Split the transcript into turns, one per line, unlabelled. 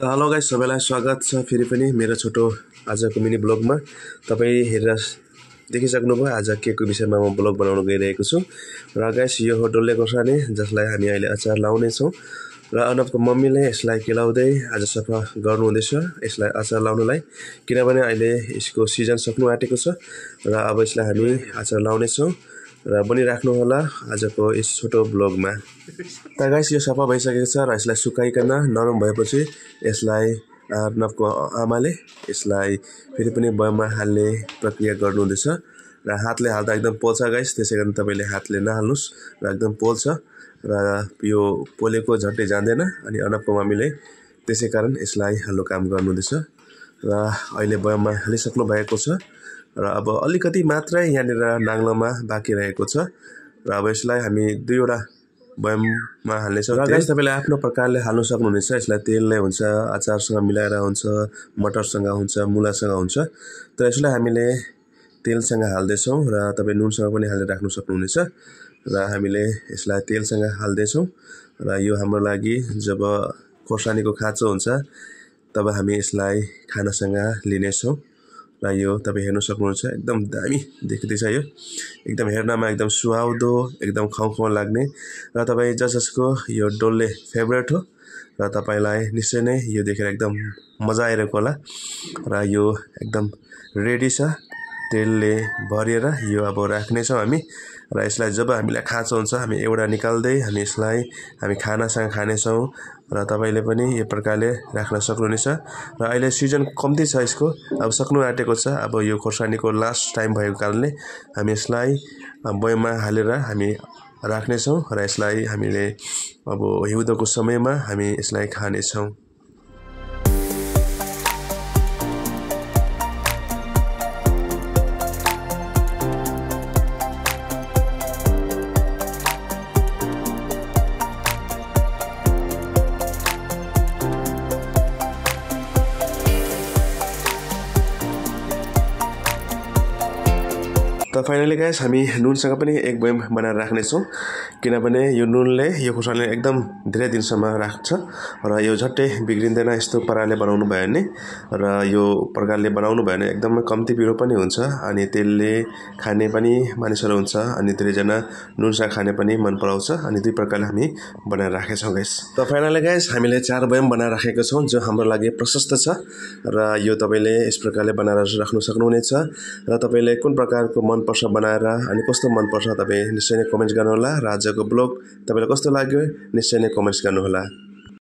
Hello guys, सबैलाई स्वागत छ फेरि पनि मेरो छोटो आजको मिनी ब्लगमा। तपाईँ हेरेर देखिसक्नुभयो आज के को विषयमा म ब्लग बनाउन गइरहेको छु। र गाइस, यो हो डल्ले खोर्सानी जसलाई हामी अहिले अचार लाउनेछौँ। र अनपको मम्मीले यसलाई केलाउँदै आज सफा गर्नुहुँदैछ यसलाई अचार लाउनलाई, किनभने अहिले यसको सिजन सक्नु आँटेको छ र अब यसलाई हामी अचार लाउनेछौँ र बनिराख्नु होला आजको यस छोटो ब्लगमा। त गाइस, यो सफा भइसकेको छ र यसलाई सुकाइकन नरम भएपछि यसलाई अर्नबको आमाले यसलाई फेरि पनि बयममा हाल्ने प्रक्रिया गर्नुहुँदैछ र हातले हाल्दा एकदम पोल्छ गाइस, त्यसै कारण तपाईँले हातले नहाल्नुहोस् र एकदम पोल्छ र यो पोलेको झट्टै जाँदैन। अनि अर्नबको मम्मीले त्यसै कारण यसलाई हाल्नु काम गर्नुहुँदैछ र अहिले बयममा हालिसक्नु भएको छ र अब अलिकति मात्रै यहाँनिर नाङ्लोमा बाँकी रहेको छ र अब यसलाई हामी दुईवटा बयममा हाल्नेछौँ। र गाइस, तपाईँले आफ्नो प्रकारले हाल्नु सक्नुहुनेछ। यसलाई तेलले हुन्छ, अचारसँग मिलाएर हुन्छ, मटरसँग हुन्छ, मुलासँग हुन्छ। तर यसलाई हामीले तेलसँग हाल्दैछौँ र तपाईँ नुनसँग पनि हालेर राख्नु सक्नुहुनेछ र हामीले यसलाई तेलसँग हाल्दैछौँ। र यो हाम्रो लागि जब खोर्सानीको खाँचो हुन्छ तब हामी यसलाई खानासँग लिनेछौँ र यो तपाईँ हेर्न सक्नुहुन्छ एकदम दामी देखिँदैछ। यो एकदम हेर्नमा एकदम सुहाउँदो, एकदम खाउँ लाग्ने र तपाईँ जसको यो डल्ले फेभरेट हो र तपाईँलाई निश्चय नै यो देखेर एकदम मजा आइरहेको होला। र यो एकदम रेडी छ, तेलले भरिएर यो अब राख्नेछौँ हामी। र यसलाई जब हामीलाई खाँचो हुन्छ हामी एउटा निकाल्दै हामी खानासँग खानेछौँ र तपाईँले पनि यो प्रकारले राख्न सक्नुहुनेछ। र अहिले सिजन कम्ती छ यसको, अब सक्नु आँटेको छ। अब यो खोर्सानीको लास्ट टाइम भएको कारणले हामी यसलाई बयममा हालेर हामी राख्नेछौँ र यसलाई हामीले अब हिउँदोको समयमा हामी यसलाई खानेछौँ। त फाइनली गाइस, हामी नुनसँग पनि एक बयम बनाएर राख्नेछौँ, किनभने यो नुनले यो खोर्सानीले एकदम धेरै दिनसम्म राख्छ र यो झट्टै बिग्रिँदैन यस्तो प्रकारले बनाउनु भयो भने। र यो प्रकारले बनाउनु भयो भने एकदमै कम्ती पिरो पनि हुन्छ अनि तेलले खाने पनि मानिसहरू हुन्छ अनि धेरैजना नुनसँग खाने पनि मन पराउँछ। अनि दुई प्रकारले हामी बनाएर राखेछौँ गाइस। त फाइनली गाइस, हामीले 4 बयम बनाएर राखेको छौँ जो हाम्रो लागि प्रशस्त छ र यो तपाईँले यस प्रकारले बनाएर राख्नु सक्नुहुनेछ। र तपाईँले कुन प्रकारको मनपर्छ बनाएर अनि कस्तो मनपर्छ तपाईँ निश्चय नै कमेन्ट्स गर्नुहोला र आजको ब्लग तपाईँलाई कस्तो लाग्यो निश्चय नै कमेन्ट्स गर्नुहोला।